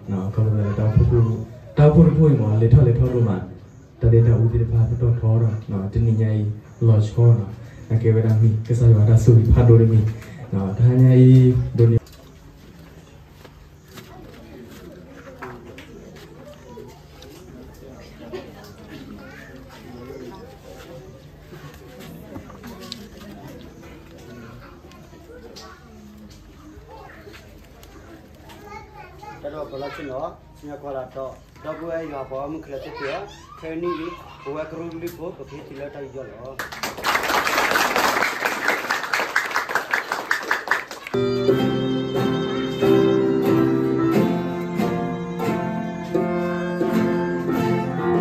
ခီဖျိလၢတၢ်အိၣ်ဖှိၣ်တဖှိၣ်အံၤမ့ၢ် လဲၤထီၣ်လဲၤထီဒိၣ်မး, တၢ်ဒဲးတၢ်အူသ့ၣ်တဖၣ်ပတီၢ်ထီဒီး တနံၤညါအံၤလီၤဆီနီၤ, အကဲဝဲဒၣ်မ့ၢ်ကစၢ်ယွၤတၢ်ဆိၣ်ဂ့ၤဖးဒိၣ်တမံၤ, တဟါညါအံၤ ဒိးန့ၢ် တၢ်ဒိၣ်ပလီၢ်ဆ့ၣ်နီၤ, စံၣ်ညီၣ်ကွီၢ်လၢအတီ, ဒီပုၢ်ဝဲၢ်ယွၤပှၤဂီၢ်မုၢ်ခဲလၢာ်သ့ၣ်ဧၢ, ခဲကနံၣ်အံၤ ပဝဲကရူၢ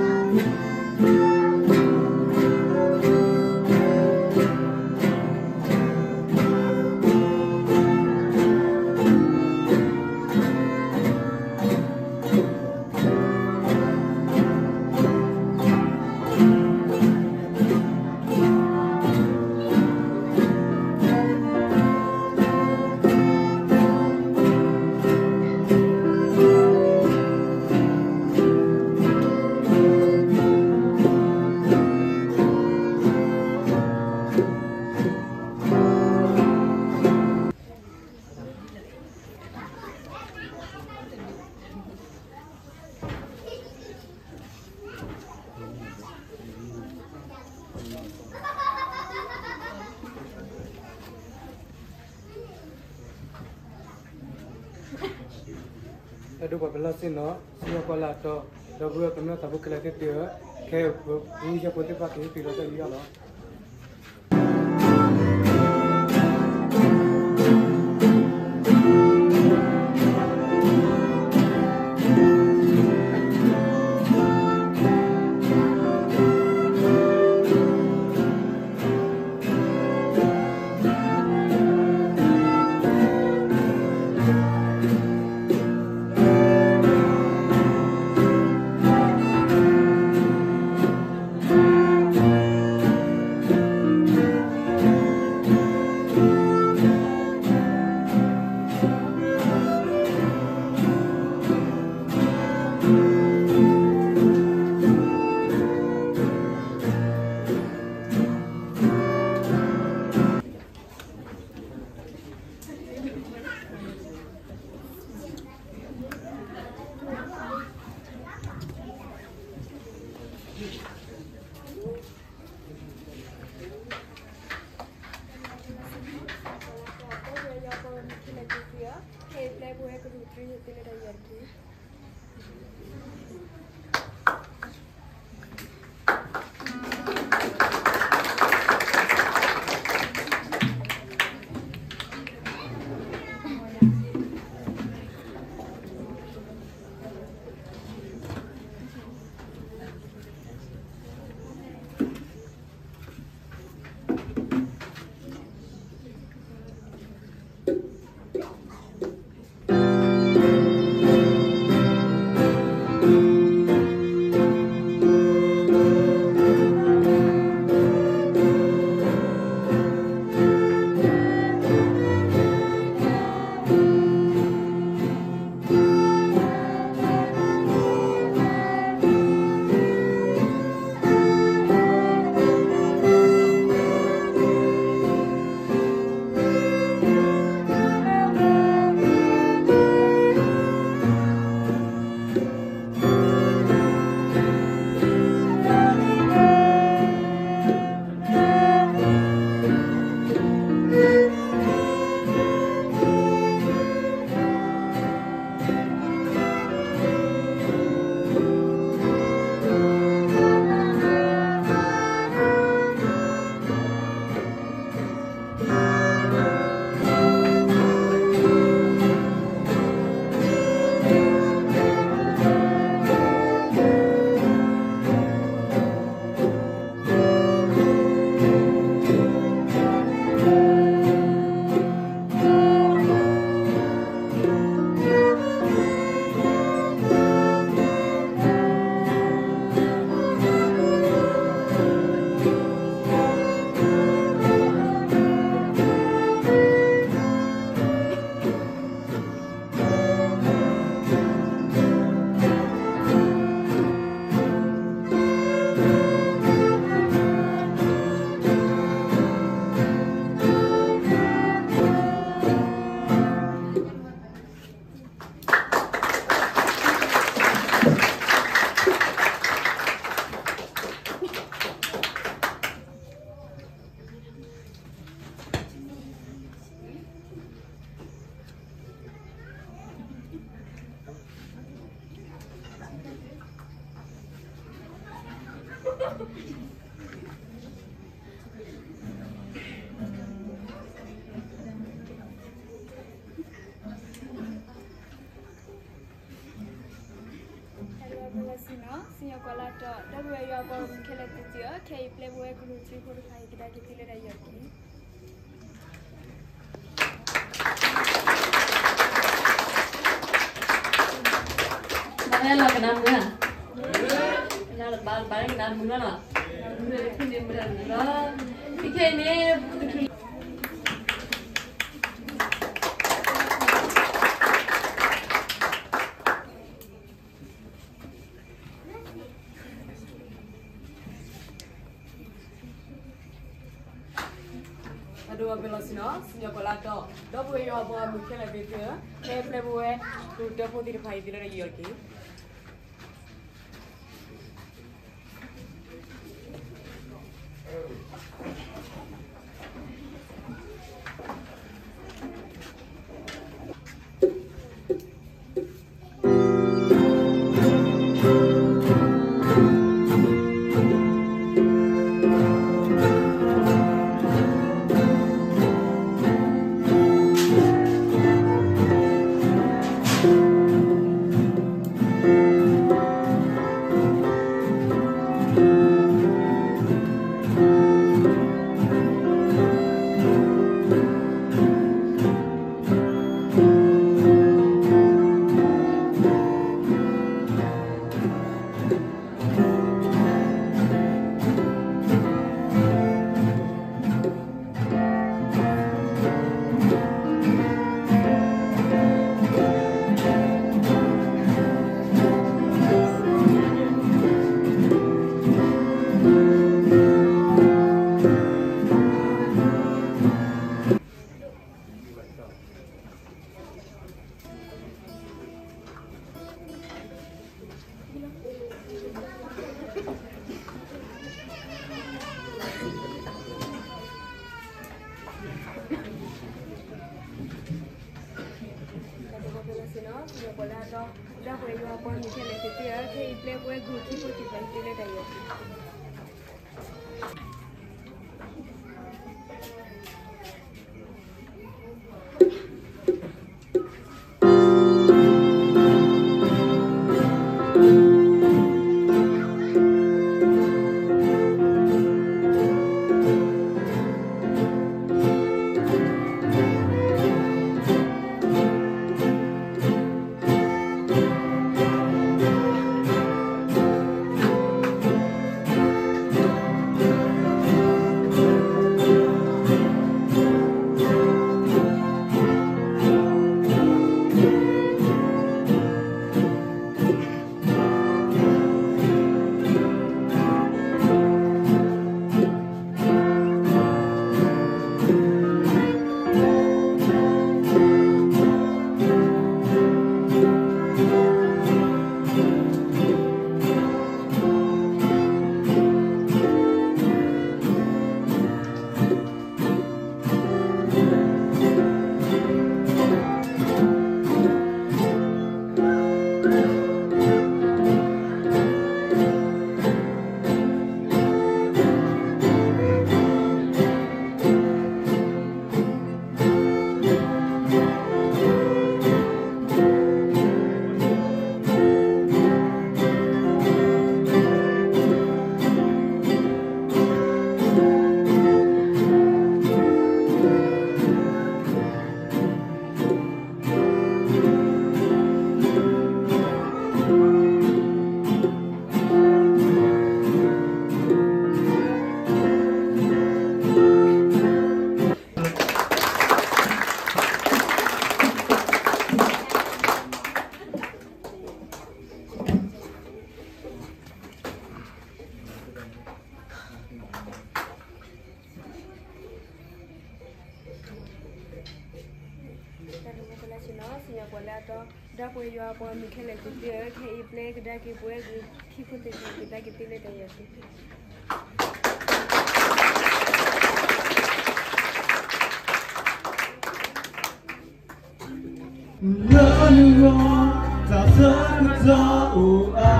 ်ကလုၢ်ဖိ ပကဟ့ၣ်သုလၢတၢ်ယူးယီၣ်လီၤ. တၢ်ဒိၣ်ပှၤပလီၢ်ဆ့ၣ်နီၤ, စံၣ်ညီၣ်ကွီၢ်လၢအတီ, ဒီပုၢ်ဝဲၢ်ကမျၢၢ်သးဖိခဲလၢာ်သ့ၣ်ဧၢ, ခဲအံၤပကရူၢ်ကလုၢ်ဖိသ့ၣ်တဖၣ်ကဟ့ၣ်သုလၢတၢ်ယူးယီၣ်လီၤ. ဟဲလၢပလီၢ်ဆ့ၣ်နီၤ စံၣ်ညီၣ်ကွီၢ်လၢတီ ဒီပုၢ်ဝဲၢ်ယွၤအပှၤဂီၢ်မုၢ်ခဲလၢာ်သ့ၣ်ဧၢ, ခဲအံၤပျဲပဝဲကရူၢ်ထံဖိတဖၣ်အံၤ ကဒါက့ၤသုလၢတၢ်ယီၢ်တက့ၢ်. ဘၣ်ဟဲလီၤကနၣ်မုာ်ဧါ, ဘၣ်လၢကနၣ်မုာ်လီၤ, မုာ်တထူၣ်န့ၣ်မုာ်တထူၣ်လီၤ, ခဲအံၤန့ၣ် ပကထူၣ် ပဒိၣ်ပလီၢ်ဆ့ၣ်နီၤ စံၣ်ညီၣ်ကွီၢ်လၢတီ ဒီပုၢ်ဝဲၢ်ယွၤအပှၤဂီၢ်မုၢ်ခဲလၢာ်သ့ၣ်ဧၢ, ခဲအံၤပျဲပဝဲကရူၢ်တၢဖိသ့ၣ်တဖၣ်အံၤ သုလၢတၢ်ယီၢ်တက့ၢ်. ဒီပုၢ်ဝဲၢ်ယွၤအပှၤဂီၢ်မုၢ်ခဲလၢာ်သ့ၣ်ဧၢ, ခဲအံၤပျဲပဝဲကရူၢ်ထံဖိသ့ၣ်တဖၣ်အံၤ သုလၢတၢ်ယီၢ်တက့ၢ်. တၢ်ဒိၣ်မူကလၢဆ့ၣ်နီၤ စံၣ်ညီၣ်ကွီၢ်လၢအတီ ဒီပုၢ်ဝဲၢ်ယွၤအပှၤဂီၢ်မုၢ်ခဲလၢာ်သ့ၣ်ဧၢ, ခဲအံၤပျဲကဒါက့ၤပဝဲကရူၢ်ထံဖိသ့ၣ်တဖၣ် ကဒါက့ၤသုလၢတၢ်ယီၢ်တက့ၢ်. လၢနဂီၢ် တၢ်ဆၢကတီၢ်အိၣ်အါ,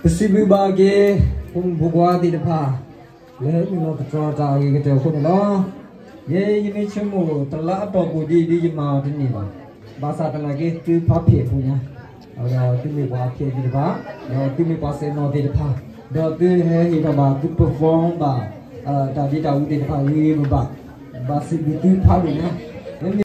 ပစံးဘျုးဘၣ်က့ၤ ဖိမုၣ်ဖိခွါသ့ၣ်တဖၣ် လၢနုာ်လီၤသတြီၤတၢ်အဂ့ၤကတၢၢ်အဃိန့ၣ်လီၤ. ယဲယမ့ၢ်ဆိကမိၣ်တလါအတီၢ်ပူၤဒ်အံၤဒ်ယမၤအီၤတန့ၢ်ဘၣ်. ဘၣ်ဆၣ်သနာ်က့သုဖးဖျဲးဖိညါ, ဒီးသုမ့ၢ်ပှၤဖျဲးသ့ၣ်တဖၣ်, ဒီးသုမ့ၢ်ပှၤစဲးနီၣ်သ့ၣ်တဖၣ်, ဒီးသုဟဲဟ့ၣ်ထီၣ်ဘၣ်သု perform ဘၣ် တၢ်ဒ့တၢ်အူသ့ၣ်တဖၣ်ဂ့ၤဂ့ၤဘၣ်ဘၣ်, ဘၣ်စံးဘျုးသုဖးဒိၣ်ညါ. မ့မ့ၢ်